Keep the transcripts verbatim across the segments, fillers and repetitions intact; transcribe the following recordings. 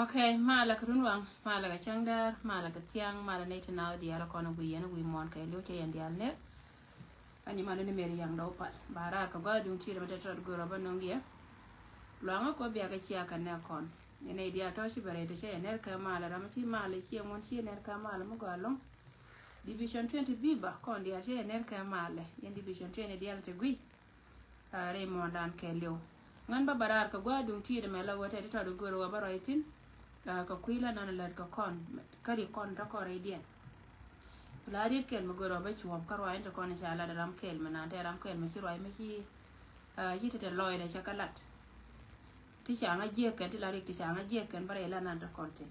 Ok, malɛ kɛ runwaŋ, malɛ kɛ cäŋdäär, malɛ kɛ thiaŋ, malɛ nɛy ti naath diaal kɔn wi̱i̱ yɛn wi̱i̱ muɔ̱ɔ̱n kɛ li̱w cɛ yɛn diaal ner. Ani malɛ ni meri yaŋ dɔw pal ba raar kɛ gua̱a̱th duŋ ti̱i̱t mɛ tɛt rɔɔd go̱r rɔ bä no̱ŋ yɛ. Luaŋä kɔ biakɛ cia kɛ nɛ kɔn. Yɛn nɛy diaal tɔ̱ ci bɛ rɛy tɔ cɛ yɛ ner kɛ malɛ ram ci malɛ ciɛ ŋuɔ̱n ciɛ ner kɛ malɛ mi gɔaa lɔ̱ŋ. Division twenty biba kɔn diaal cɛ yɛ ner kɛ malɛ yɛn division twenty diaal te gui̱. Aa, rɛy muɔ̱ɔ̱ndan kɛɛliw. Ŋän bä bä raar kɛ gua̱a̱th duŋ ti̱i̱t ɛmɛ la ɣöö tɛt ti tɔt i̱ go̱o̱r ɣöö bä ruac thi̱n. Aa, kɛ kui̱ la nan lät kɛ kɔn, kä rik kɔn te kɔn rɛydiɛn. Ku la riet kɛl mi go̱o̱r ɣöö bä cuɔ̱ɔ̱p kä ruac in te kɔn i̱ ca lat ram kɛl mi naan te ram kɛl mi ci ruac mi ci, aa, ci te te lɔcdɛ cɛ kä lat. Ti ca ŋa jiɛk kɛn ti la rik ti ca ŋa jiɛk kɛn bä rɛy la nan te kɔn thi̱n.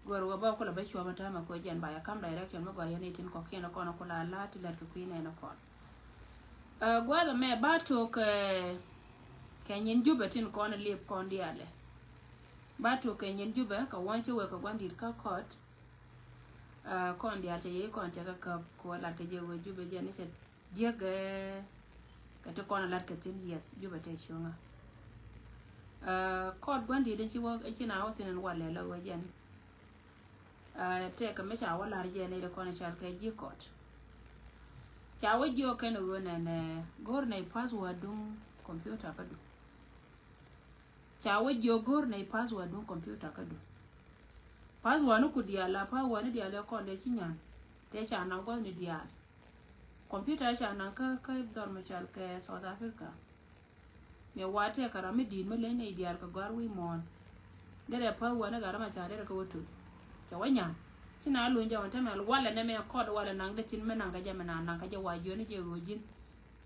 Gör wä bä kulɛ bä cuɔp in täämɛ kɛ jɛn ba yɛ kam direction mi gɔaa yɛn itin kɔkiɛn kɔn kula la̱t ti lät kɛ kui̱ nɛn kɔn. Ɛ, gua̱th ɛmɛ ba tok, ɛ, kɛ nyin Jubɛ tin kɔn lip kɔn diaalɛ. Ba tok kɛ nyin Jubɛ kɛ wäny ci wek kɛ gua̱n di̱t kä kɔt. Ɛ, kɔn diaal cɛ yey kɔn cɛ kɛ käp kɛ wä lat kɛ jɛ wee Jubɛ jɛn ni cɛ jiäk, ɛ, kɛ ti kɔn lat kɛ thin, yes, Jubɛ tɛ cuŋä. Ɛ, kɔt gua̱n di̱t in ci wä, in ci na wä thin in walɛ la wee jɛn. Ɛ, tɛkɛ mi ca wä la̱r jɛ nɛy ti kɔn i̱ cal kɛ ji̱ kɔt. Ca wä jiök kɛn ɣöö nɛnɛ go̱r nɛy password duŋ computer kädu. Ca wä jiök go̱r nɛy password duŋ computer kädu. Password ni ku diaal la password ni diaal ɛ kɔn dee ci nyan. Tɛ ca naŋ gua̱th ni diaal. Computer ca naŋ kä, kä dhɔr mi cal kɛ South Africa. Miɛ wa tɛkɛ ram mi di̱i̱t mi leny nɛy diaal kɛ gɔ̱a̱r wi̱i̱ muɔ̱ɔ̱n. Derɛ päth wä ni gat ram a ca derɛ kɛ wä tul. Cɛ wä nyan. Ci na luny jɛ wä tɛmɛ walɛ nɛmɛ kɔt walɛ naŋ dee thin mi naŋ kɛ jɛ mi na naŋ kɛ jɛ wa jiöni jɛ ɣöö ji̱n.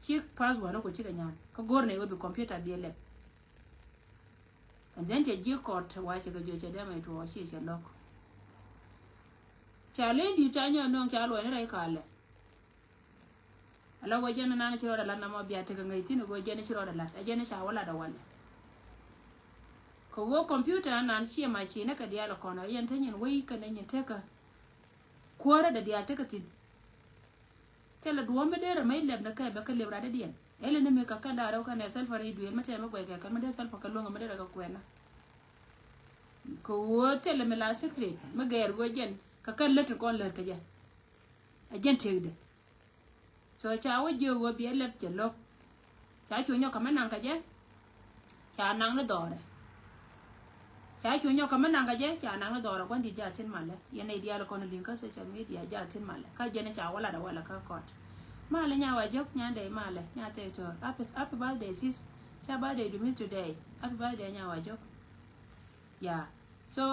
Ci päth wä ni ku cikɛ nyan. Kä go̱r nɛy wä bi computer biɛ lɛp. And then cɛ ji̱ kɔt wa cɛ kɛ jiö cɛ dee mɛ tuɔɔk ci cɛ lɔk. Ca leny di̱i̱t ca nyɛ nöŋ ca luɔ̱c ni rɛy kalɛ. Ala ɣöö jɛn nan ci rɔɔdɛ lat namɔ bia tekɛ ŋäc thi̱n ɣöö jɛn ci rɔɔdɛ lat. Ɛ jɛn ca wä lat ɛ walɛ. Kɛ ɣöö computer nan ciɛ mac ci ni kɛ diaal kɔn ɛ yɛn te nyin wei kɛnɛ nyin tekä. Kuäärä dɛ diaal tekä thi̱n. Thilɛ duɔ̱ɔ̱p mi dee rɛ mec lɛp ni kɛ bɛ kɛ lep rat dee diɛn. Ɛlɛ ni mi kɛ kɛn da̱a̱ rɛw kɛn ɛ sɛlpä rɛy duëël mi tɛmɛ guɛc kɛ kɛn mi dee sɛlpä kɛ luäŋ mi dee rɛ kɛ kuɛnä. Kɛ ɣöö thilɛ mi la secret mi gɛɛr ɣöö jɛn kɛ kɛn lät ti kɔn lät kɛ jɛ. Ɛ jɛn tëkdɛ. So ca wä jiök ɣöö biɛ lɛp cɛ lo̱k. Ca cu nyɔk kɛ mi naŋ kɛ jɛ. Ca naŋ ni dhɔrɛ. Ca cu nyɔk kɛ mi naŋ kɛ jɛ ca naŋ ni dhɔrɛ gua̱n di̱t jaa thi̱n malɛ. Yɛn nɛy diaal kɔn li̱ŋ kä social media jaa thi̱n malɛ. Kä jɛn ca wä lat ɛ walɛ kä kɔt. Malɛ Nyawa Jɔk, Nyandɛ Malɛ, Nya Tɛy Tɔr. Happy, happy birthday, sis. Ca birthday du miss today. Happy birthday, Nyawa Jɔk. Ya. So,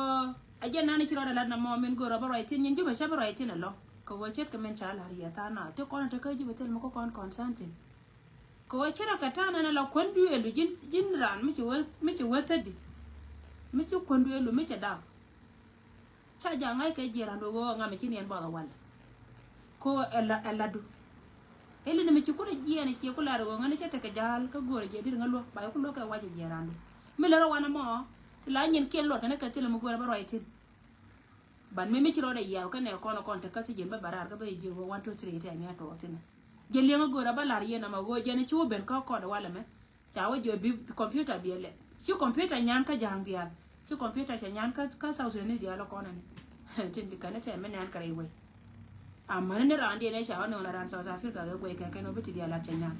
a jɛn nani ci rɔɔdɛ lat nɔmɔ min go̱o̱rä bä ruac thi̱n, nyin Jubɛ ca bä ruac thi̱n ɛlɔ̱ŋ. Kɛ ɣöö ce̱tkɛ min ca la̱r yɛ tha̱a̱ŋ na. Ti kɔn te kä Jubɛ thil mi kä kɔn concern thi̱n. Kɛ ɣöö ci rɔ kɛ ta̱a̱ nɛn ala kuän duëëlu ji̱n, ji̱n raan mi ci wä, mi ci wä thätdi. Mi ci kuän duëëlu mi ci dak. Ca ja̱ ŋa̱c kɛ jiɛɛrandu ɣöö ŋa mi ci niɛn buɔth ɛ walɛ. Ko ɛ la, ɛ ladu. Ɛ lini mi ci kun ɛ jiɛɛn ɛ ciɛ ku lar ɣöö ŋäni cɛ tekɛ ja̱a̱l kä go̱o̱rɛ jiɛ di̱t ŋä luäk ba yɛ ku luäk kɛ wac ɛ jiɛɛrandu. Mi lär ɛ wanɛ mɔ ti la nyin kiɛn luɔt kɛn ɛ kɛ thilɛ mi go̱o̱rɛ bä ruac thi̱n. Ban mi mi ci rɔɔdɛ yiath kä nɛ kɔn ɛ kɔn te kä thi̱ji̱n bä bä raar kä bä yɛ jiɛ ɣöö one two three tɛm yɛ tuɔɔk thi̱n. Jɛ liɛŋ ɛ go̱o̱rɛ bä lar yɛn ɛmɔ ɣöö jɛn ɛ ci wä ben kä kɔɔdɛ walɛ mɛ. Ca wä jiök bi computer biɛ lɛp. Ci computer nyan kä ja̱a̱ŋ diaal. Ci computer ca nyan kä, kä South Sudanese diaal ɔ kɔn ɛn. Tin ti kɛn tɛm mi nɛn kɛ rɛy wec. Amäni ni raan diɛn ɛ ca wä nööŋ la raan South Africa kɛ guɛc kɛ kɛn wä bi ti diaal lat ca nyan.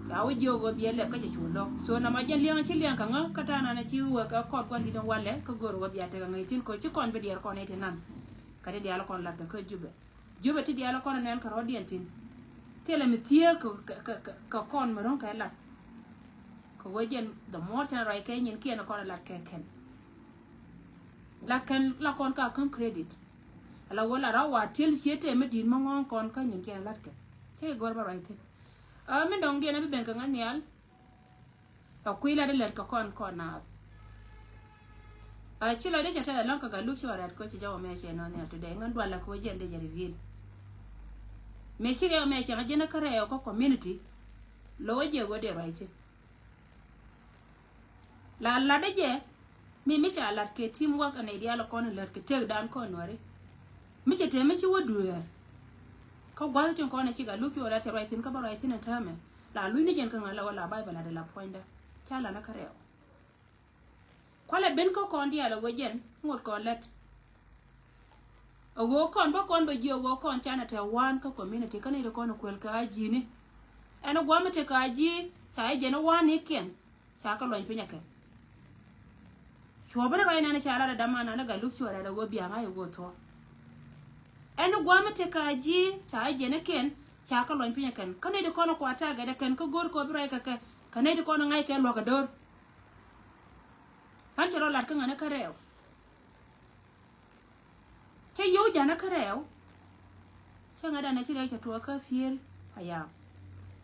Ca wä jiök wä biɛ lɛp kä jɛ cu lo̱k. So nama jɛn liɛŋ ci liɛŋ kä ŋä kä ta̱a̱ nan ci wä kɛ kɔt gua̱n di̱t in walɛ kä go̱r wä bia tekɛ ŋäc thi̱n ko̱ ci kɔn bi diɛɛr kɔn ɛ ti nan. Kä ti diaal kɔn lat kɛ kä Jubɛ. Jubɛ ti diaal kɔn nɛn kɛ rɔ̱diɛn thi̱n. Thilɛ mi thieek kɛ, kɛ, kɛ, kɛ, kɛ kɔn mi ro̱ŋ kɛ lat. Kɛ ɣöö jɛn the more cɛn ruac kɛ nyin kiɛn kɔn lat kɛ kɛn. La kɛn la kɔn ka käm credit. Ala ɣöö la rɔ̱ wa tiel cie tëë mi di̱i̱t mi ŋɔ̱ɔ̱ŋ kɔn kä nyin kiɛn lat kɛ. Cɛ kɛ gɔ̱r bä ruac thi̱n. Ɛ, mi dɔ̱ŋdiɛn ɛ bi ben kɛ ŋä nhial. Ɛ kui̱ la di lɛt kɛ kɔn kɔn naath. Ɛ ci lɔcdä cɛ tɛth ɛlɔ̱ŋ kɛ Gatluak Cuɔl Rɛ̈t kɛ ɣöö ci jɔw ɛmɛ cɛ nɔn nhial today ŋän dualɛ kɛ ɣöö jɛn dee jɛ reveal. Mëë ci rɛw ɛmɛ cɛ ŋä ji̱n kä rɛw kä community. Lo̱wä jiɛ ɣöö dee ruac thi̱n. La latdä jɛ mi mi ca lat kɛ team work ɛn nɛy diaal kɔn lät kɛ tëkdan kɔn Nuääri. Mi cɛ te mi ci wä dueer. Kä gua̱th tin kɔn ɛ ci Gatluak Cuɔl Rɛ̈t cɛ ruac thi̱n kä bä ruac thi̱n ɛn täämɛ. La luc ni jɛn kä ŋa̱ la wä la Baibol latdɛ la puɔ̱nydä. Ca lat ni kä rɛw. Kualɛ ben kä kɔn diaal ɛ ɣöö jɛn ŋot kɔn lät. Ɛ ɣöö kɔn bä kɔn bɛ jiök ɛ ɣöö kɔn canɛ te waan kä community kä nɛy ti kɔn ɛ kuël kɛ a ji̱ni. Ɛn ɛ gua̱a̱th mi tekɛ a ji̱ ca jɛ jɛn ɛ waanikiɛn ca kɛ luɔny piny ɛ kɛn. Cuɔ̱pä ni ruac nɛn ca lat ɛ dämanan ni Gatluak Cuɔl Rɛ̈t ɛ ɣöö bia ŋa̱c ɛ ɣöö thuɔ̱k. Ɛn ɛ gua̱a̱th mi tekɛ a ji̱ ca jɛ jɛn ɛ kiɛn ca kɛ luɔny piny ɛ kɛn. Kä nɛy ti kɔn ɛ kua̱r tɛ̈kɛ dee kɛn kä go̱o̱r kɛ ɣöö bi ruac kɛ kɛ, kɛ nɛy ti kɔn ɛ ŋa̱c kɛ luäk ɛ do̱r. Ɣän cɛ rɔ lat kä ŋäni kä rɛw. Cä yio̱w janä kä rɛw. Cä ŋädan ɛ ci rɛw cɛ tuɔɔk kä Pieri Payam.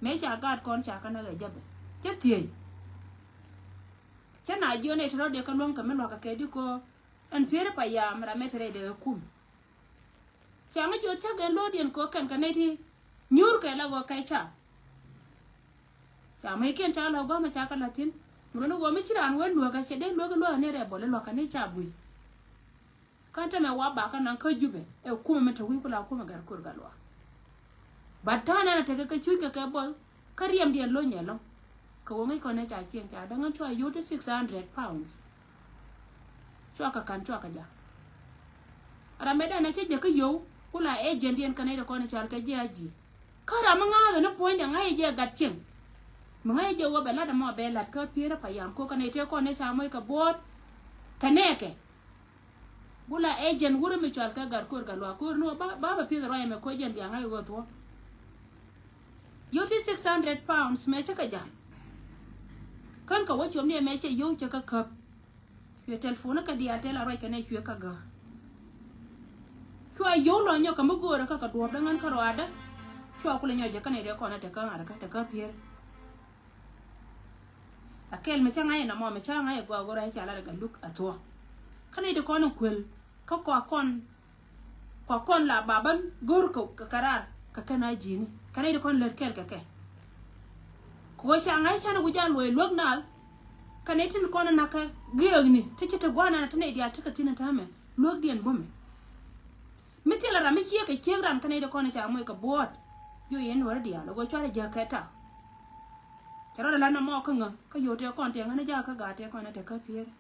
Mëë ca gaat kɔn ca kä näk ɛ jäpɛ. Cä thiec. Cä na jiɔn ɛ te rɔ̱diɛ kä luäŋ kɛ mi luakä kɛ di kɔ. Ɛn Pieri Payam ram ɛ te rɛy dee ɛ kum. Ca mi jiɔth cak ɛn lo̱o̱diɛn kɛ ɣöö kɛn kɛ nɛy ti nyuur kɛ la ɣöö kɛ ca. Ca mi kiɛn ca la gua̱a̱mɛ ca kɛ la̱th thi̱n. Mi rɔ̱ni ɣöö mi ci raan wee luäk ɛ cɛ dee luäk luäk ni rɛy bɔl i̱ luäk kɛ ni ca gui̱. Kä täämɛ wa bakä naŋ kä Jubɛ ɛ kumɛ mi te wi̱i̱ ku la kumɛ Gatkuɔr Gatluak. But ta̱a̱ nɛn a tekɛ kɛ cuc kɛ kɛ buɔth kä riɛmdiɛn lo̱ny ɛlɔ̱ŋ. Kɛ ɣöö ŋäc kɔn ɛ ca cieŋ ca däŋ ɣän cua yio̱w ti six hundred pounds. Cua kɛ ka̱n cua kɛ jak. Ram ɛ dɛn ɛ cä jäkä yio̱w ku la agentdiɛn kɛn ɛ dee kɔn ɛ cɔal kɛ ji̱ a ji̱. Kä ram mi ŋa̱a̱th ɛ ni puɔ̱nydɛ ŋa̱c ɛ jɛ gat cieŋ. Mi ŋa̱c ɛ jɛ wä bɛ lat ɛmɔ bɛ lat kä Pieri Payam ko̱ kɛn ɛ tëë kɔn ɛ ca moc kɛ buɔ̱ɔ̱t. Kɛ nɛɛkɛ. Bula agent wurɛ mi cɔal kɛ Gatkuɔr Gatluak ko̱r ni wä ba, ba bɛ pi̱th ruac ɛmɛ ko̱ agent bia ŋa̱c ɛ ɣöö thuɔ̱k. Yio̱w ti six hundred pounds mëë cä kɛ ja̱. Kän kɛ wä cuɔpni ɛmɛ cɛ yio̱w cɛ kä käp. Cuɛ telephone kä diaal tɛl a ruac kɛn ɛ cuɛ kä gäk. Cua yio̱w lɔ nyɔk kɛ mi go̱o̱rä kä kɛ duɔ̱ɔ̱pdä ŋän kä ruaadä. Cua kulɛ nyɔk jɛ kä nɛy tëë kɔn ɛ te kä ŋa̱t kä te kä Pieri. A kɛl mi cä ŋa̱c ɛn ɛmɔ mi cä ŋa̱c ɛ gɔaa go̱rä ɛ ca lat ɛ Gatluak a thuɔ̱k. Kä nɛy ti kɔn in kuël kä kɔa kɔn, kɔa kɔn la ba bän go̱r kɛ, kɛ, kɛ raar kɛ kɛn a ji̱ni. Kä nɛy ti kɔn lät kɛl kɛ kɛ. Kɛ ɣöö ca ŋa̱c canɛ wi̱c a luɔc luäk naath. Kä nɛy tin kɔn in na̱kɛ gëëkni ti ci te gua̱a̱r nɛn a te nɛy diaal tekɛ thi̱n in täämɛ luäkdiɛn bumɛ. Mi thilɛ ram mi ciek kɛ ciek ran kä nɛy ti kɔn in ca moc kɛ buɔ̱ɔ̱t. Jiök yɛn Nuääri diaal ɛ ɣöö cuarɛ jäk kɛ ta̱a̱. Cɛ rɔɔdɛ la̱t nɔmɔ kä ŋä kä yio̱w tëë kɔn tëë ŋän ɛ jakä kä gaat tëë kɔn ɛ te kä Pieri.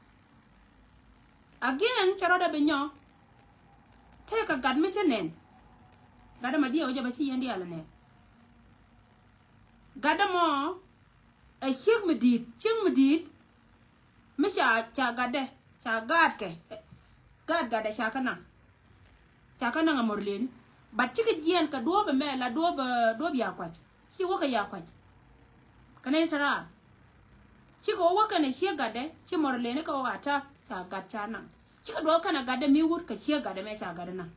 Again cɛ rɔɔdɛ bi nyɔk. Tëëkɛ gat mi cä nɛn. Gat ɛmɔ diɛw jɛ bɛ ci yɛn diaal ɛ nɛn. Gat ɛmɔ ɛ ciek mi di̱i̱t, ciek mi di̱i̱t. Mi ca, ca gatdɛ ca gaatkɛ. Gaat gatdɛ ca kä naŋ. Ca kä naŋ a mɔr leni. But cikɛ jiɛɛn kɛ duɔ̱ɔ̱p ɛmɛ la duɔ̱ɔ̱p, eh, duɔ̱ɔ̱p Yakuac. Ci wä kɛ Yakuac. Kɛ nɛy te raar. Cikɛ wä wä kɛnɛ ciek gatdɛ, ci mɔr leni kɛ wä a tap, ca gat ca naŋ. Cikɛ duɔ̱ɔ̱p kɛnɛ gatdɛ mi wut kɛ ciek gatdɛ mɛ ca gatdɛ naŋ.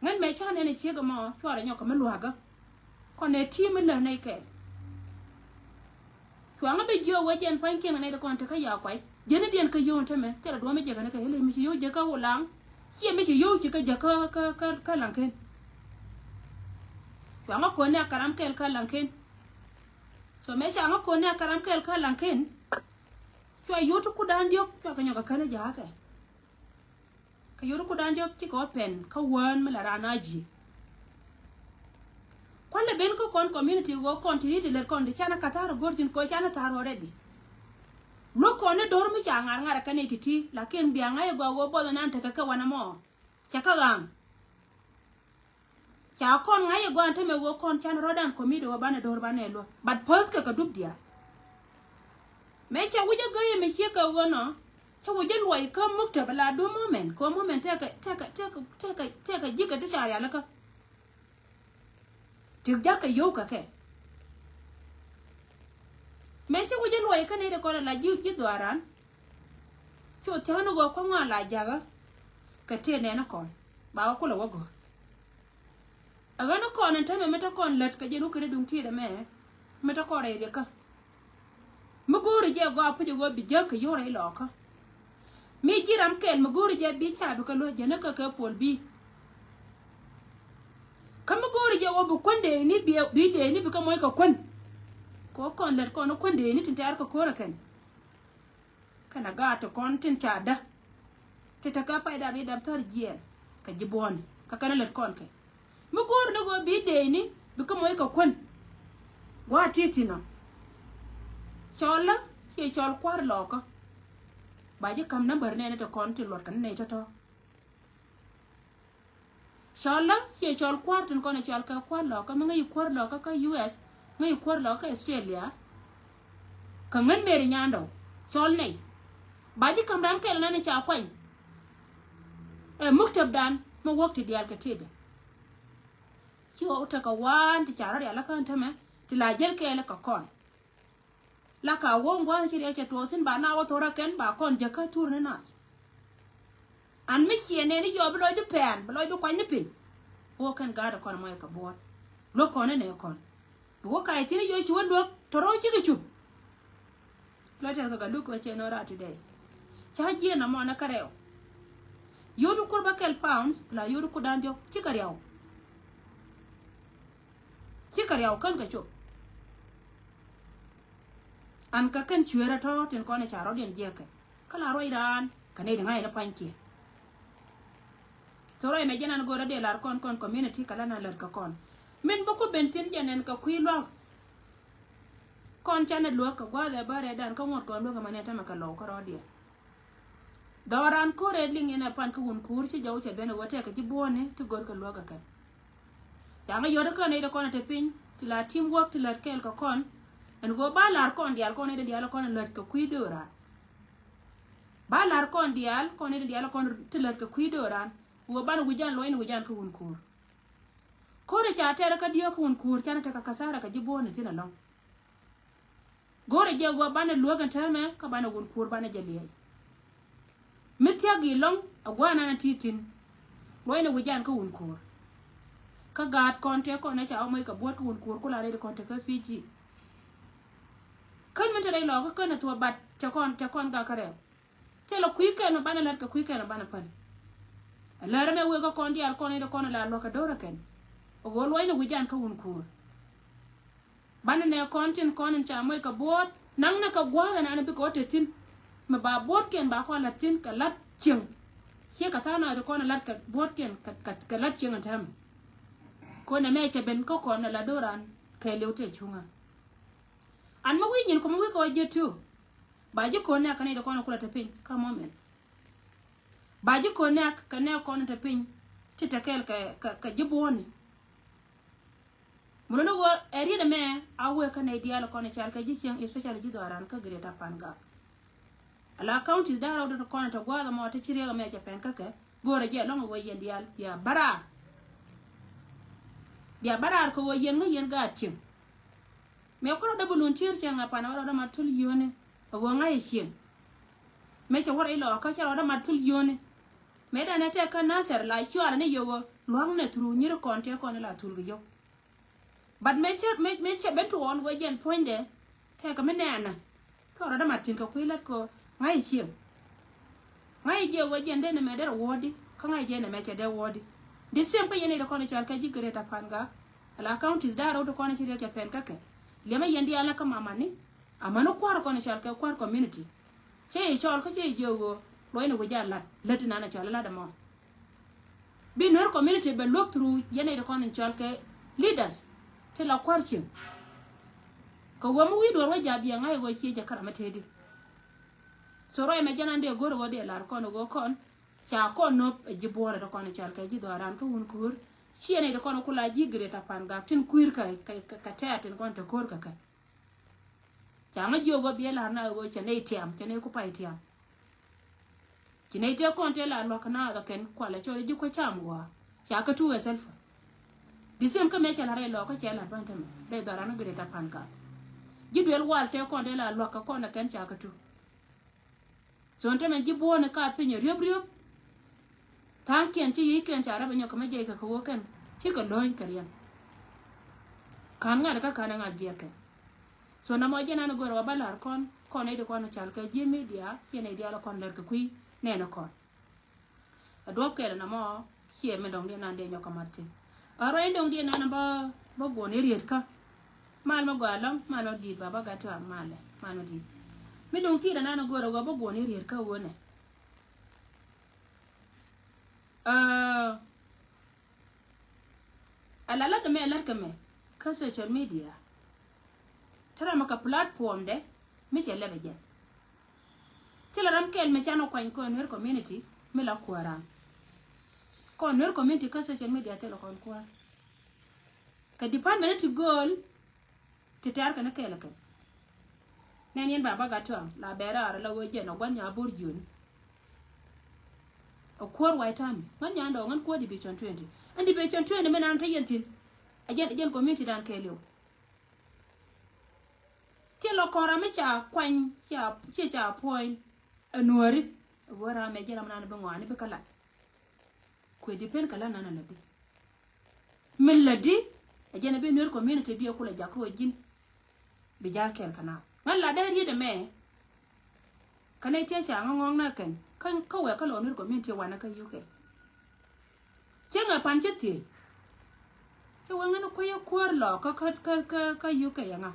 Ŋän mɛ ca nɛn ɛ ciek ɛmɔ, cuarɛ nyɔk kɛ mi luakä. Kɔn nɛ ti̱i̱ mi lät nɛy kɛɛl. Cuaŋä bi jiök wec ɛn pua̱nykiɛn kɛ nɛy ti kɔn tekä Yakuac. Jiɛn i̱ diɛn kä yio̱w tämɛ, thilɛ duɔ̱ɔ̱m mi jiäkä ni kɛ ɣilɛ mi ci yio̱w jiäkä Ulaŋ. Ciɛ mi ci yio̱w ci kä jiäkä kä, kä, kä Laŋken. Cuaŋä ko̱n ni a karam kɛɛl kä Laŋken. So mɛ ca ŋä ko̱n ni a karam kɛɛl kä Laŋken. Cua yio̱w ti kut da̱a̱n diɔ̱k, cua kɛ nyɔk kɛ kän i̱ ja̱a̱kɛ. Kɛ yio̱w ti kut da̱a̱n diɔ̱k cikɛ wä pɛn kä wään mi la raan a ji̱. Kualɛ ben kä kɔn community ɣöö kɔn ti ri̱t ti lät kɔn ti canɛ ka̱tha̱r ɛ go̱r thi̱n kɛ ɣöö canɛ tha̱r already. Luäk kɔn ni do̱r mi ca ŋa̱r ŋa̱r ɛ kɛn i̱ ti̱ti̱, lakin bia ŋa̱c ɛ gɔaa ɣöö buɔth ɛnan tekɛ kɛ wanɛ mɔ. Cɛ kä ɣa̱a̱ŋ. Ca kɔn ŋa̱c i̱ gɔaa ɛn tämɛ ɣöö kɔn can rɔ̱dan committee ɣöö banɛ do̱r banɛ luäk. But päth kɛ kɛ dup diaal. Mëë cɛ wi̱c ɛ gäi mi ciek kɛ ɣöö nɔ, cɛ wi̱c ɛ luɔc kä muktab la duɔ̱m moment, kɛ ɣöö moment tekɛ, tekɛ, tekɛ, tekɛ, tekɛ ji̱ kɛ ti ca rialikä. Ti ja̱kɛ yio̱w kɛ kɛ. Mëë cɛ wi̱c ɛ luɔc kä nɛy ti kɔn la ji̱, ji̱ dhuaaran. Cu thia̱a̱n ni ɣöö kua̱ŋ a la jakä. Kɛ tëë nɛn ni kɔn. Ba wä kulɛ wä go̱r. Ɛ ɣän ni kɔn ɛn tämɛ mi te kɔn lät kɛ jɛn wä kɛn i̱ duŋ ti̱i̱t ɛmɛ. Mi te kɔn rɛy riɛkä. Mi go̱o̱ri jɛ gɔaa puc ɛ ɣöö bi jäk kɛ yio̱w rɛy lɔɔkä. Mi ji̱ ram kɛl mi go̱o̱ri jɛ bi ca bi kɛ luäk jɛn ni kɛ kɛ puɔl bi. Kä mi go̱o̱ri jɛ ɣöö bi kuän dee ni bi, bi dee ni bi kɛ moc kɛ kuän. Kɛ ɣöö kɔn lät kɔn ni kuän dee ni tin tɛ̈r kɛ ko̱r ɛ kɛn. Kɛnɛ gaat ti kɔn tin ca dä. Ti tekɛ pay dap i̱ dap thär jiɛɛn kɛ ji̱ buɔ̱ni kä kɛn lät kɔn kɛ. Mi go̱o̱r ni ɣöö bi dee ni bi kä moc kɛ kuän. Gua̱a̱ ti thi̱n ɔ. Cɔl lä ciɛ cɔl kua̱r lɔɔkä. Ba ji̱ ka̱m nambär nɛɛni ti kɔn ti luɔt kɛ ni nɛy tɔ̱tɔ̱. Cɔl lä ciɛ cɔl kua̱r tin kɔn ɛ cɔl kɛ kua̱r lɔkä mi ŋäc kua̱r lɔkä kä U S, ŋäc kua̱r lɔkä kä Australia. Kä ŋän Mary Nyandɔw cɔl nɛy. Ba ji̱ ka̱m ram kɛl nan ca kuany. Ɛ muktab dan mi wäk ti diaal kɛ tëëdɛ. Ci ɣɔw tekɛ waan ti ca rɔ rial kä tämɛ ti la jäl kɛɛl kɛ kɔn. La ka wä ŋuan ci riɛk cɛ tuɔɔk thi̱n ba na wä thorä kɛn ba kɔn jäkä thur ni nath. An mi ciɛ nɛn i̱ yɔɔ bi lɔcdu pɛn bi lɔcdu kuany ni piny. Wä kɛn gaat kɔn mɔc kɛ buɔt luäk kɔn ni nɛ kɔn. Bi wä kac thi̱n i̱ yɔɔ ci wä luäk tɔrɔ cikɛ cup. Lɔ tɛth kɛ kä luk kɛ cɛ nɔ rat today. Ca jiɛn amɔ ni kä rɛw. Yio̱w ti kur bä kɛl pounds la yio̱w ti kur dan diɔk cikɛ rɛw. Cikɛ riaw kän kɛ cop. An kä kɛn cueerä tɔ̱ tin kɔn i̱ ca rɔ̱diɛn jiɛkɛ kä la ruac raan kɛ nɛy ti ŋa̱c ni pua̱nykiɛn. Thok ruac mɛ jɛn an go̱o̱rä dee lar kɔn kɔn community kɛ la na lät kɛ kɔn. Min bä ku ben thi̱n jɛn ɛn kɛ kui̱ lua̱k. Kɔn canɛ luäk kɛ gua̱a̱th ɛ bä rɛɛdan kä ŋuɔ̱t kɔn luäk ɛmɛ nɛ tämɛ kɛ lɔw kä rɔ̱diɛn. Dhɔran ko̱r ɛ liŋ in ɛ pan kä wun kuur ci jɔw cɛ ben ɛ wä tɛk kɛ ji̱ buɔ̱ɔ̱ni ti go̱r kɛ luäk ɛ kɛn. Ca ŋä yɔt kä nɛy ti kɔn ɛ te piny ti la team work ti lät kɛɛl kɛ kɔn. Ɛn ɣöö ba lar kɔn diaal kɔn nɛy ti diaal kɔn ɛ lät kɛ kui̱ dööran. Ba lar kɔn diaal kɔn nɛy ti diaal kɔn ti lät kɛ kui̱ dööran. Ɣöö banɛ wi̱can luɔ̱cni wi̱can kä wun kuur. Ko̱r ɛ ca tɛr kä diɔ̱k kä wun kuur canɛ tekɛ kasara kɛ ji̱ buɔ̱ɔ̱ni thi̱n ɛlɔ̱ŋ. Go̱o̱rɛ jɛ ɣöö banɛ luäk ɛn täämɛ kä banɛ wun kuur banɛ jɛ liɛɛc. Mi thia̱k i̱ lɔ̱ŋ ɛ gua̱a̱r nanɛ ti̱i̱ thi̱n. Luɔcnɛ wi̱can kä wun kuur. Kä gaat kɔn tëë kɔn ɛ ca wä moc kɛ buɔ̱t kä wun kuur ku la rɛy ti kɔn tekä Fiji. Kän min te rɛy lɔɔkä kän ɛ thuɔ̱ɔ̱p bat cɛ kɔn, cɛ kɔn gak kä rɛw. Thilɛ kui̱ kɛn mi banɛ lät kɛ kui̱ kɛn mi banɛ päl. Ɛ lär ɛmɛ wëë kä kɔn diaal kɔn i̱ ti kɔn ɛ la luäk kɛ do̱rä kɛn. Ɛ ɣöö luɔcnɛ wi̱can kä wun kuur. Banɛ nɛ kɔn tin kɔn in ca moc kɛ buɔ̱ɔ̱t naŋnɛ kɛ gua̱a̱th ɛn an bikɛ wä te thi̱n. Mɛ ba buɔ̱ɔ̱tkiɛn ba kɔn la̱t thi̱n kɛ la̱t cieŋ. Ciɛ kɛ tha̱a̱ŋ nath ti kɔn ɛ la̱t kɛ buɔ̱ɔ̱tkiɛn kɛ, kɛ, kɛ la̱t cieŋ ɛn täämɛ. Kɔn ɛmɛ cɛ ben kä kɔn ɛ la do̱ran kɛɛliw tëë cuŋä. An mi wi̱i̱ nyin kɔmɛ wi̱i̱ kɛ wä ji̱ ti̱w. Ba ji̱ ko̱n nɛ̈k kɛ nɛy ti kɔn kulɛ te piny kä mɔmɛn. Ba ji̱ ko̱n nɛ̈k kɛ nɛy kɔn te piny ti te kɛɛl kɛ, kɛ, kɛ ji̱ buɔ̱ɔ̱ni. Mun ni ɣöö ɛ riet ɛmɛ a wëë kä nɛy diaal kɔn cal kɛ ji̱ cieŋ, especially ji̱ dhɔaran kä Greater Pangak. Ala counties da̱ŋ rɛw ti kɔn te gua̱a̱th ɛmɔ ti ci riɛk ɛmɛ cɛ pɛn kä kɛ, go̱o̱rɛ jɛ ɛlɔ̱ŋ ɛ ɣöö yɛn diaal bia bä raar. Bia bä raar kɛ ɣöö yɛn ŋä yɛn gaat cieŋ. Mëë kuäär rɔɔdɛ bi lun tier cieŋ a pan a wä rɔɔdɛ mat thul yio̱o̱ni. A ɣöö ŋa̱c cieŋ. Mëë cɛ wä rɔ ilɔɔkä cɛ rɔɔdɛ mat thul yio̱o̱ni. Mëë danɛ tɛk kä Nasir la cualɛ ni yio̱o̱ lua̱ŋnɛ through nyiri kɔn tëë kɔn ila thul kɛ yio̱o̱. But mëë cɛ, mëë, mëë cɛ ben tuɔɔn ɣöö jɛn puɔ̱nydɛ. Tɛkɛ mi nɛɛnä. Kɛ rɔɔdɛ mat tin kɛ kui̱ lät kɛ ŋa̱c cieŋ. Ŋa̱c jiɛ ɣöö jɛn dee nɛmɛ derɛ wuɔ̱ɔ̱di kä ŋa̱c jiɛ nɛmɛ cɛ dee wuɔ̱ɔ̱di. The same kä yɛn nɛy ti kɔn i̱ cɔal kɛ ji̱ Greater Pangak. Ala counties da̱a̱r rɛw ti kɔn i̱ ci riɛk cɛ pɛn kä kɛ. Liɛmɛ yɛn diaal ni kä mamani. Amäni kua̱r kɔn i̱ cɔal kɛ kua̱r community. Cɛ i̱ cɔal kä cɛ i̱ jiɛ ɣöö luɔ̱cni wi̱c a la̱t lät inan i̱ cɔal i̱ la̱t ɛmɔ. Bi Nuer community bɛ luäk through yɛn nɛy ti kɔn in cɔal kɛ leaders ti la kua̱r cieŋ. Kɛ ɣöö mi wi̱i̱ duɔ̱ɔ̱r wä ja̱ biɛ ŋa̱c ɣöö ciɛ jɛ käram mi tëëdi. So ruac mɛ jɛn an dee go̱r ɣöö dee lar kɔn ɣöö kɔn ca kɔn nöp ɛ ji̱ buɔ̱ɔ̱rɛ ti kɔn in cɔal kɛ ji̱ dhɔaaran kä wun kuur. Ciɛ nɛy ti kɔn kula ji̱ Greater Pangak tin kui̱r kɛ, kɛ, kɛ, kɛ tɛ̈t tin kɔn te ko̱r kɛ kɛ. Ca ŋä jiök ɣöö biɛ la̱r na ɣöö cɛ nɛy tiam, cɛ nɛy ku pay tiam. Ci nɛy tëë kɔn tëë la luäk kɛ naath ɛ kɛn kualɛ cɔl i̱ ji̱ kuec cam ɣɔaa. Ca kɛ tu ɛ Salva. The same kä mëë cɛ la̱r ɛ lɔɔkä cɛ la̱r bän tämɛ. Dee dhɔran i̱ Greater Pangak. Ji̱ duel wal tëë kɔn tëë la luäk kɛ kɔn ɛ kɛn ca kɛ tu. So tämɛ ji̱ buɔ̱ɔ̱n i̱ ka piny ɛ riöp riöp. Tha̱a̱ŋkiɛn ci yiëëkiɛn ca rɛp ɛ nyɔk kɛ mä jiɛc kɛ kɛ ɣöö kɛn cikɛ lo̱ny kɛ riɛm. Ka̱n ŋa̱t kä ka̱n ɛ ŋa̱t jiɛk kɛ. So nɔmɔ jɛn an i̱ go̱r ɛ wä bä la̱r kɔn, kɔn nɛy ti kɔn i̱ cɔal kɛ ji̱ media, ciɛ nɛy diaal ɛ kɔn lɛr kɛ kui̱ nɛɛni kɔn. Ɛ duɔ̱p kɛl nɔmɔ ciɛ mi dɔ̱ŋ diɛn an dee nyɔk kɛ mat thi̱n. Ɛ ruac in dɔ̱ŋ diɛn an bä, bä guɔ̱n i̱ riet kä. Mal mi gɔaa ɛlɔ̱ŋ, mal mi di̱i̱t ba bä gat tɔ̱a̱ŋ malɛ, mal mi di̱i̱t. Mi dɔ̱ŋ ti̱i̱t an an i̱ go̱r ɛ wä bä guɔ̱n i̱ riet kä ɣöö nɛ. Ɛ, ala lat mɛ lat kɛ mɛ kä social media. Te ram kɛ platform dɛ mi cɛ lɛpɛ jɛn. Thilɛ ram kɛl mi can ɔ kuany kɔn Nuer community mi la kuäär ram. Kɔn Nuer community kä social media thilɛ kɔn kuäär. Kɛ department ti gööl ti tɛ̈r kɛn kɛɛl kɛn. Nɛn yɛn baba gat tɔ̱a̱ŋ la bɛɛr raar la ɣöö jɛn ɔ gua̱n nya bo̱r jiön. Ɔ kuäär White Army ŋän nyandɛ ɔ ŋän kuäär Division twenty. Ɛn Division twenty mi naan te yɛn thi̱n. Ɛ jɛn, ɛ jɛn community dan kɛɛliw. Ti lɔ kɔn ram mi ca kuany, ca, ci ca puɔ̱ny. Ɛ nuääri. Ɛ wä ram ɛ jɛn ram naan bi ŋɔaani bi kä lat. Kuɛ depend kɛ la nana lätdi. Min lätdi ɛ jɛn ɛ bi Nuer community bi ɛ kulɛ jakä wä ji̱n. Bi jal kɛɛl kɛ na ŋän la dee riet ɛmɛ. Kä nɛy tiee ca ŋä ŋɔ̱ɔ̱ŋ na kɛn kä, kä wɛ kä lɔ Nuer community wanɛ kä U K. Cieŋ ɛ pan cä thiec. Cä wä ŋän kuäc ɛ kuäär lɔ kä, kä, kä, kä, kä U K ɛ ŋa.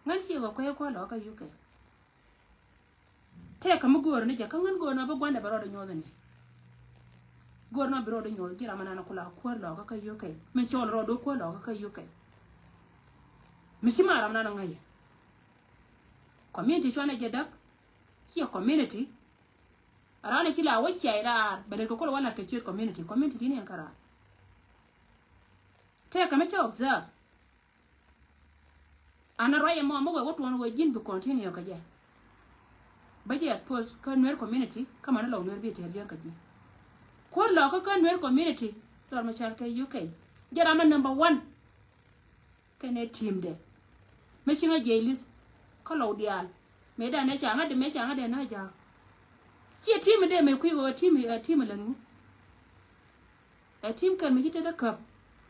Ŋän ciek ɛ kuäc ɛ kuäär lɔ kä U K. Tëëkä mi göörä ni jɛ kä ŋän göörä ni bä gua̱ndɛ bɛ rɔɔdɛ nyuɔth ni. Göörä ni bɛ rɔɔdɛ nyuɔth ji̱ ram anan kula kuäär lɔkä kä U K. Mi cɔl rɔɔdɛ kuäär lɔkä kä U K. Mi ci ma ram nan ŋäcɛ. Community cuanɛ jɛ däk. Ciɛ community. Raan ci la wä ciac raar bɛ lɛt kɛ kol wä lat kɛ ciöt community. Community di̱n yɛn kä raar. Tëëkä mi cä observe. An a ruac ɛmɔ mi wee wä tuɔɔn wee ji̱n bi continue kɛ jɛ. Bä jɛ post kä Nuer community kä mani lɔw Nuer bi tɛɛr liɛŋ kɛ ji̱. Kuɔt lɔkä kä Nuer community dhɔr mi cɔal kɛ U K. Jɛ ram ɛ number one. Kɛnɛ team dɛ mi ci ŋä jiɛc list kä lɔw diaal. Mëë danɛ ca ŋä dee, mëë ca ŋä dee na ja̱a̱k. Ciɛ team dee mëë kui̱ ɣöö team, ɛ team lät ŋu. Ɛ team kɛl mi ci tetdä käp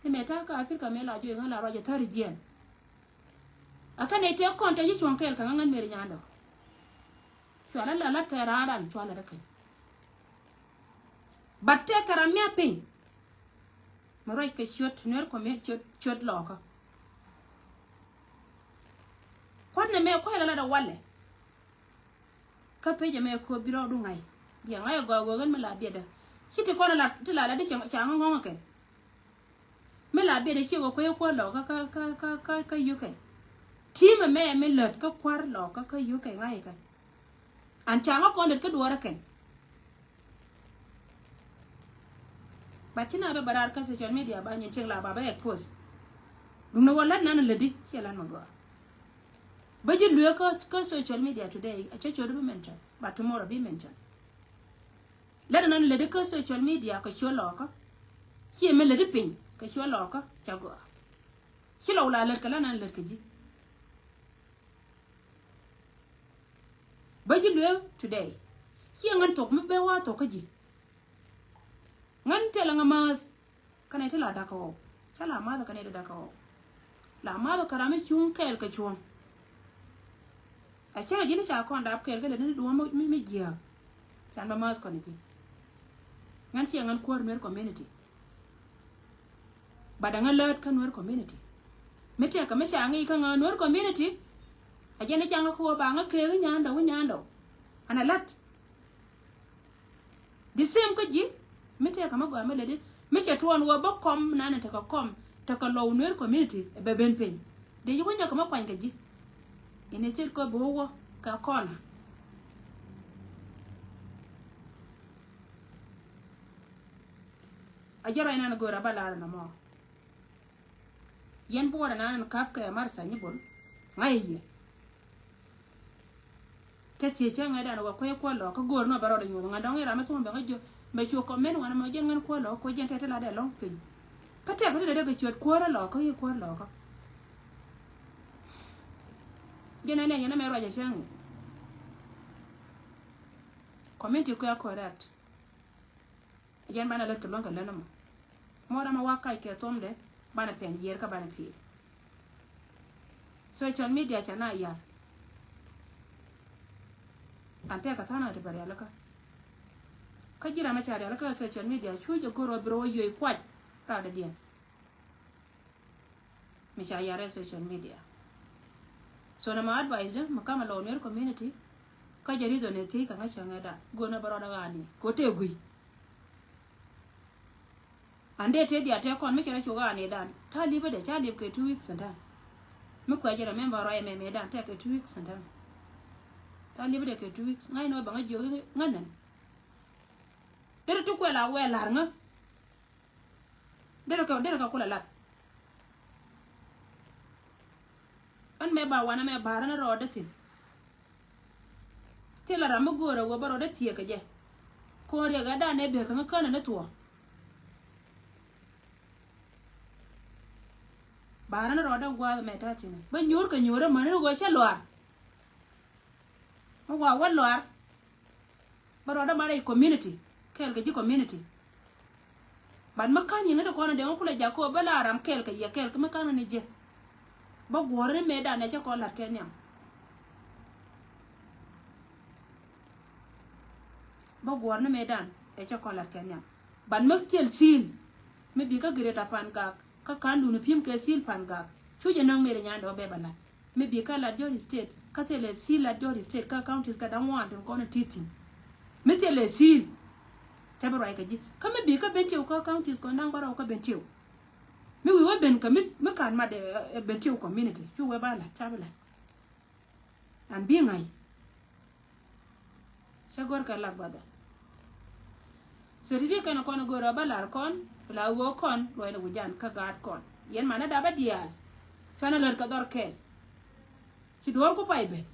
ni mɛ ta̱a̱ kä Africa mɛ la juɔc ŋa̱ la ruac ɛ thäri jiɛn. Ɛ kɛn ɛ tëë kɔn tëë ci cuɔ̱ŋ kɛɛl kɛ ŋa̱ ŋän meri nyandɔ. Cualä la lat kɛ ra̱a̱ ran cualä dä kɛn. But tëë kɛ ram mia̱ piny. Mi ruac kɛ ciöt Nuer kɔ mi ciöt, ciöt lɔɔkä. Kua̱t nɛ mɛ kua̱c la lat ɛ walɛ. Kä pec ɛmɛ kööp bi rɔɔdu ŋa̱c. Biɛ ŋa̱c ɛ gɔaa ɣöö ɣän mi la biɛtdä. Ci ti kɔn ɛ la ti la la di ca ŋä ŋɔ̱ŋ ɛ kɛn. Mi la biɛtdä ciɛ ɣöö kuec ɛ kuäär lɔɔkä kä, kä, kä, kä, kä U K. Team ɛmɛ mi lät kä kuäär lɔɔkä kä U K ŋa̱c ɛ kɛn. An ca ŋä kɔn lät kä duɔɔr ɛ kɛn. But ci na bɛ bä raar kä social media ba nyin cieŋ la ba bɛ expose. Duŋni wä lät nan lätdi ciɛ lät ma gɔaa. Bä ji̱ lueek kä, kä social media today a cä cot bi mention but tomorrow bi mention. Lät nan lätdi kä social media kɛ cuɔ lɔɔkä. Ciɛ mi lätdi piny kɛ cuɔ lɔɔkä ca gɔaa. Ci lɔw la lät kɛ la nan lät kɛ ji̱. Bä ji̱ lueek today. Ciɛ ŋän thok mi bɛ wa thok kä ji̱. Ŋän thilɛ ŋä mäth. Kä nɛ ti la dakä ɣɔw. Ca la math kä nɛ ti dakä ɣɔw. La math kä ram mi cuŋ kɛɛl kɛ cuɔ̱ŋ. A cäŋ a ji̱n ca kɔn dap kɛɛl kä lɛ ni duɔ̱ɔ̱m mi, mi jiääk. Can bä mäth kɔn ji̱. Ŋän ciɛ ŋän kuäär Nuer community. But a ŋä lät kä Nuer community. Mi tɛk kɛ mi ca ŋi̱i̱c kä ŋä Nuer community. A jɛn i̱ jaŋä kä wä ba ŋä keek i̱ nyandɛ wä nyandɛ. An a lät. The same kä ji̱. Mi tɛk kɛ mi gɔaa mi lät i̱ mi cɛ tuɔɔn wä bä kɔm nanɛ tekɛ kɔm tekɛ lɔw Nuer community ɛ bɛ ben piny. Dee ji̱ wä nyɛ kɛ mi kuany kɛ ji̱. Inɛ cit kɔ bi wä wä kɛ kɔnä. A jɛ ruac nan go̱o̱r a bä lar nɔmɔ. Yɛn buɔrɛ nan kap kɛ mar sa nyi bol. Ŋa̱c yɛ. Cä thiec cä ŋa̱c dan wä kuec kuɔ lɔk kä go̱o̱r nɔ bɛ rɔɔdɛ nyuɔth ŋa̱c dɔŋ i̱ ram mi thum bɛ ŋa̱c jiö. Mɛ cuɔ kɔmɛn wanɛ mɛ jɛn ŋa̱c kuɔ lɔk kuɔ jɛn tɛt ti lat dɛ lɔŋ piny. Kä tɛk kä ti dɛ dɛ kɛ ciöt kuɔr a lɔk kä yi kuɔr lɔk kä. Jɛn ɛn ɛ yɛn ɛmɛ ruac ɛ cäŋ i̱. Community kuɛ correct. Yɛn banɛ lät kɛ luäŋ kɛ lät nɔmɔ. Mɔ ram a wak kac kɛ thomdɛ banɛ pɛn yiër kä banɛ pi̱i̱. Social media ca na yar. An tɛk kɛ tha̱a̱n ɣä ti bɛ rialikä. Kä ji̱ ram a ca rialikä kɛ social media cu jɛ go̱r wä bi rɔ wä yöi kuac. Raadädiɛn. Mi ca yar ɛ social media. So na ma advice jɛ mi kam a lɔw Nuer community. Kä jɛ reason ɛ thiec kɛ ŋä cäŋɛ dan go̱n ɛ bä rɔɔdä ɣa̱a̱ni kɛ wä tëë gui̱. An dee tëë diaal tëë kɔn mi cɛ rɔ cuk ɣa̱a̱ni dan ta̱a̱ lipä dee ca lip kɛ two weeks and time. Mi kuɛ jɛ remember rɔ ɛmɛ mɛ dan tëë kɛ two weeks and time. Ta̱a̱ lipä dee kɛ two weeks ŋa̱c ni wä bɛ ŋä jiök ŋä nɛn. Derɛ ti kuɛ la wɛ la̱r ŋä. Derɛ kɛ, derɛ kɛ kulɛ lat. Ɣän mɛ ba wanɛ mɛ ba̱a̱rä ni rɔɔdä thi̱n. Thilɛ ram mi go̱o̱rɛ wee bä rɔɔdä thieekä jɛ. Ko̱n riɛk ɛ danɛ bek kä ŋä känɛ ni thuɔ̱ɔ̱. Ba̱a̱rä ni rɔɔdä gua̱a̱th mɛ ta̱a̱ thi̱n. Bä nyuur kɛ nyuurä mäni ri ɣöö cä luaar. Mi wa wä luaar. Bä rɔɔdä marɛ i̱ community kɛɛl kɛ ji̱ community. But mi ka̱n yɛn ŋätdɛ kɔn in dee ŋä kulɛ jakä bä la ram kɛɛl kɛ yɛ kɛɛl kɛ mi ka̱n ni jɛ. Bä guɔ̱r ni mëëdan ɛ cä kɔn la̱t kɛ nhiam. Bä guɔ̱r ni mëëdan ɛ cä kɔn la̱t kɛ nhiam. But mi thil thi̱i̱l mi bi kä Greater Pangak kä ka̱n duuni pi̱em kɛ thi̱i̱l Pangak cu jɛ nöŋ mëëdɛ nyandɛ wä bɛ bä la̱t. Mi bi kä Lat Jɔr State kä thilɛ thi̱i̱l Lat Jɔr State kä counties kɛ da̱ŋ wan tin kɔn in ti̱ti̱. Mi thilɛ thi̱i̱l. Cä bi ruac kɛ ji̱ kä mi bi kä Bentiu kä counties kɔn da̱ŋ bärɔw kä Bentiu. Mi wi̱i̱ wä ben kä mi, mi ka̱n mat ɛ, ɛ Bentiu community cu wee ba la̱t ca bi la̱t. An bi ŋa̱c. Cä go̱r kɛ lak brother. So ti̱ti̱ kɛn kɔn go̱r ɔ bä lar kɔn la ɣöö kɔn luɔ̱c ni wi̱c jan kä gaat kɔn. Yɛn manɛ dap a diaal. Cuanɛ lät kɛ dhɔr kɛl. Ci duɔ̱ɔ̱r ku pay ben.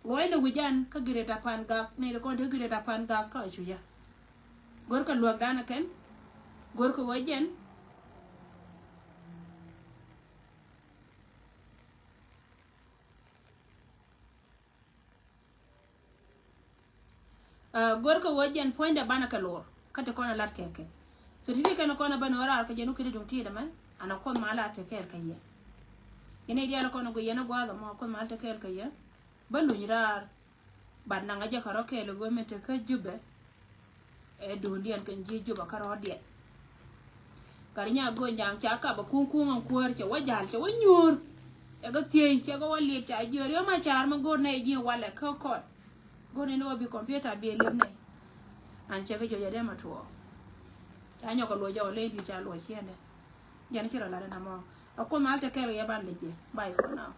Luɔ̱c ni wi̱c jan kä Greater Pangak ni ri kɔn te Greater Pangak kä a cucä. Go̱r kɛ luäk dan a kɛn. Go̱r kɛ ɣöö jɛn. Ɛ, go̱r kɛ ɣöö jɛn puɔ̱nydɛ banɛ kɛ luɔr kä ti kɔn ɛ lat kɛ kɛ. So ti̱ti̱ kɛn kɔn ɛ bä ni ɣöö raar kɛ jɛn wä kɛ ti duŋ ti̱i̱t ɛmɛ an ɛ Kuoth ma lat ti kɛɛl kɛ yɛ. Yɛn i̱ diaal kɔn ɛ gui yɛn ɛ gua̱a̱th ɛmɔ Kuoth ma lat ti kɛɛl kɛ yɛ. Bä luny raar. Bat naŋ a jɛ kɛ rɔ kɛɛl ɛ ɣöö min te kä Jubɛ. Ɛ duundiɛn kɛn ji̱ Jubɛ kä rɔɔdiɛn. Gat nya go̱o̱n ja̱a̱ŋ ca kap a kuŋ kuŋ ɛn kuäär cɛ wä ja̱l cɛ wä nyuur. Cɛ kɛ thiey cɛ kɛ wä liep ca jiöör yɔm a ca̱a̱r mi go̱o̱r nɛy ji̱ walɛ kä kɔt. Go̱o̱r ni ni wä bi computer bi liep nɛy. An cɛ kɛ jiɔc a dee ma tuɔɔk. Ca nyɔk kɛ luɔc jɔk a ley di̱t ca luɔc ciɛndɛ. Jɛn ci rɔ lat ɛn amɔ. A Kuoth mal te kɛɛl kɛ yɛ ban lec jɛ. Bye for now.